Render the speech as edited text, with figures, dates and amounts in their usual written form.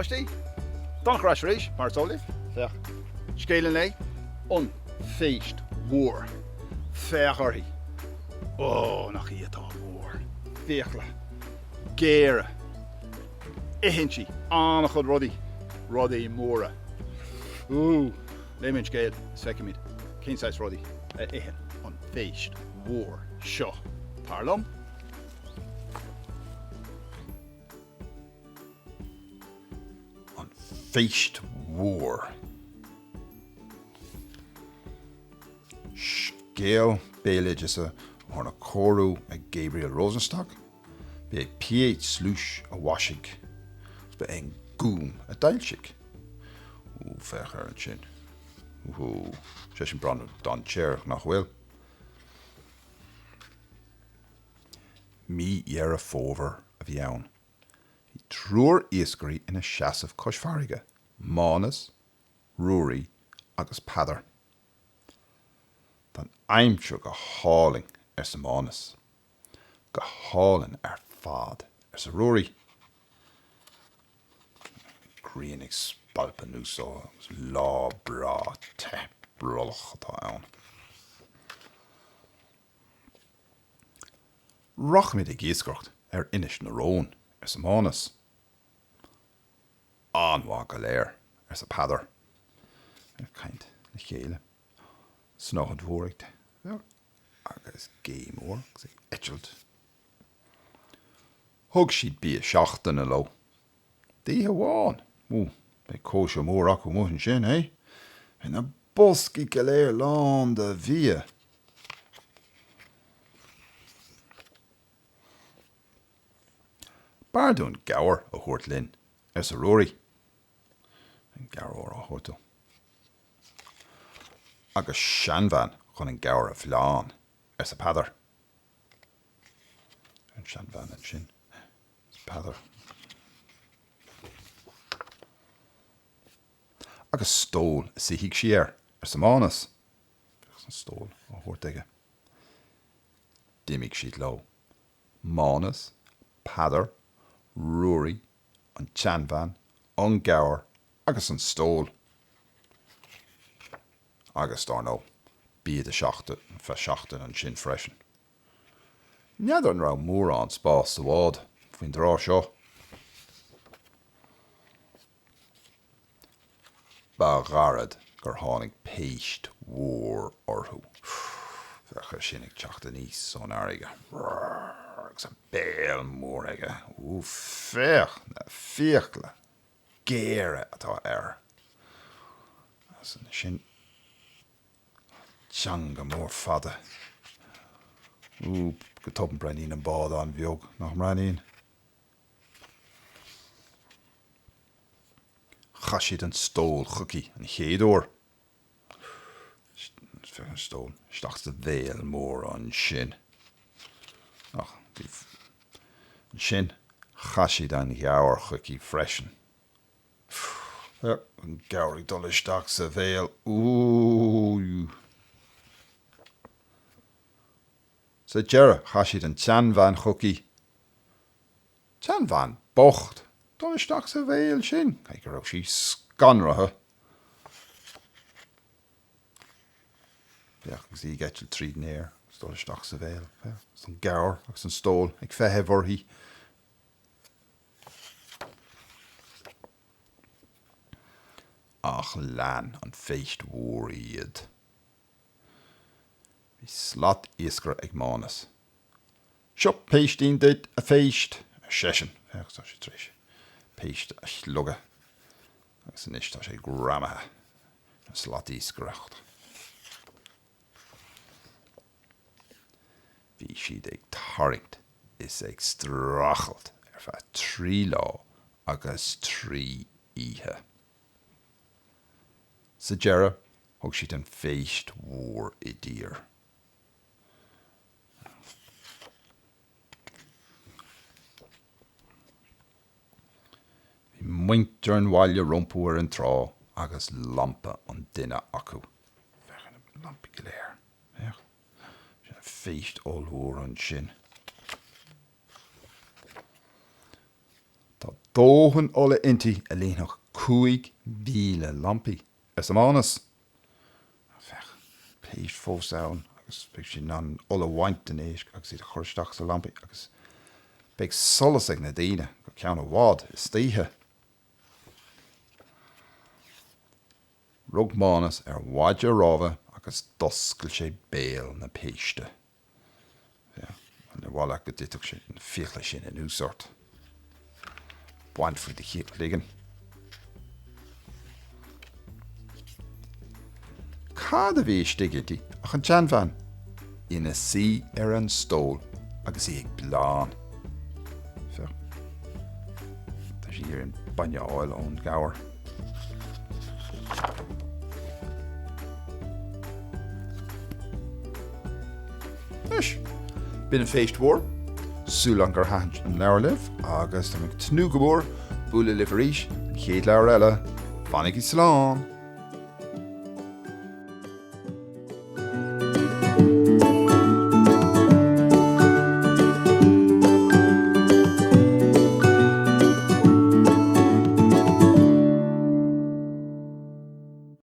páistí. Donncha ar ais arís, mar is eol libh. Féach. Scéal an lae, An Phéist Mhór. Féach uirthi. Ó, nach í atá mór. Fiacla. Géara. Itheann sí an-chuid rudaí. Rudaí móra. Ú! Léifidh mé an scéal is feicfimid cén saghas rudaí a itheann an phéist mhór seo. Tar liom. An Phéist Mhór. Scéal béaloideasa arna chóiriú ag Gabriel Rosenstock. Ba é P.H. Sluice a mhaisigh agus ba é an Gúm a d'fhoilsigh. Ó, féach air ansin. Ó, sé sin breathnú dainséarach, nach bhfuil? Mí Dheireadh Fómhair a bhí ann. Bhí triúr iascairí ina seasamh cois farraige, Mánas, Ruairí agus Peadar. Tá an aimsir go hálainn, arsa Mánas. Go hálainn ar fad, arsa Ruairí. Grian ag spalpadh anuas agus lá breá te brollach atá ann. Rachaimid ag iascaireacht ar Inis na Rón, arsa Mánas. An-mhaith go léir, arsa Peadar. Ag caint le chéile. Snáthaid mhór ag agus gé mór agus ag eitilt. Thug siad bia seachtaine leo. D'oíche amháin. Ó, beidh cóisir mhór acu amuigh ansin, hé? Beidh na boscaí go léir lán de bhia. B'fhearr dúinn gabhar a thabhairt linn, arsa Ruairí. An gabhar á thabhairt dó. Agus seanbhean chun an gabhar a bhleán, arsa Peadar. An seanbhean ansin, arsa Peadar. Agus stól a suífidh sí air, arsa Mánas. Agus an stól á thabhairt aige. D'imigh siad leo. Mánas, Peadar, Ruairí, an tseanbhean, an gabhar agus an stól. Agus, dár ndóigh, bia do seachtain, feadh seachtain ansin freisin. N'fheadar an raibh mórán spáis sa bhád faoin dtráth seo. Ba ghairid gur tháinig péist mhór orthu. Féach air sin ag teacht aníos ón fharraige agus a béal mór aige. Ó, féach na fiacla géara atá air. Agus ansin teanga mór fada. Ó, go tobann breathnaíonn an bád an-bheag, nach mbreathnaíonn? Chaith siad an stól chuici an chéad uair. Féach an stól isteach sa bhéal mór ansin. Ach bhí. Ansin chaith siad an ghabhar chuici freisin. Féach an gabhar ag dul isteach sa bhéal. Úúúú. Sa deireadh chaith siad an tseanbhean chuici. Seanbhean bocht! Dul isteach sa bhéal sin! Caithfidh go raibh sí scanraithe. Féach agus í ag eitilt tríd an aer agus dul isteach sa bhéal. Féach agus an gabhar agus an stól ag feitheamh uirthi. Ach lean an phéist mhór iad. Bhí slat iascaire ag Mánas. Seo péistín duit, a phéist! ar seisean. Féach, tá sé tar éis péist a shlogadh agus anois tá sé greamaithe ar an slat iascaireachta. Bhí siad ag tarraingt is ag streachailt ar feadh 3 lá agus 3 oíche. Sa deireadh, thug siad an phéist mhór i dtír. Bhí muintir an bhaile rompu ar an trá agus lampa an duine acu. Féach ar na lampaí go léir. Féach. Sin an phéist ollmhór ansin. Tá. Dóthain ola inti a líonfadh 5,000 lampaí, arsa Mánas. Féach, péist fós ann agus beidh siad in ann an ola a bhaint den éisc agus iad a chur isteach sna lampaí agus beidh solas ag na daoine go ceann i bhfad istoíche. Rug Mánas ar mhaide rámha agus d'oscail sé béal na péiste. Féach, níor mhaith leat go dtitfeadh sé na fiacla sin anuas ort. Bainfí do chloigeann. Cad a bhí istigh inti ach an tseanbhean, ina suí ar an stól agus í ag bleán. Féach, tá sí ag iarraidh an bainne a fháil ón gabhar. Anois, b'in an Phéist Mhór. Súil agam gur thaitin an leabhar libh agus tá mé ag tnúth go mór bualadh libh arís an chéad leabhar eile. Fanaigí slán!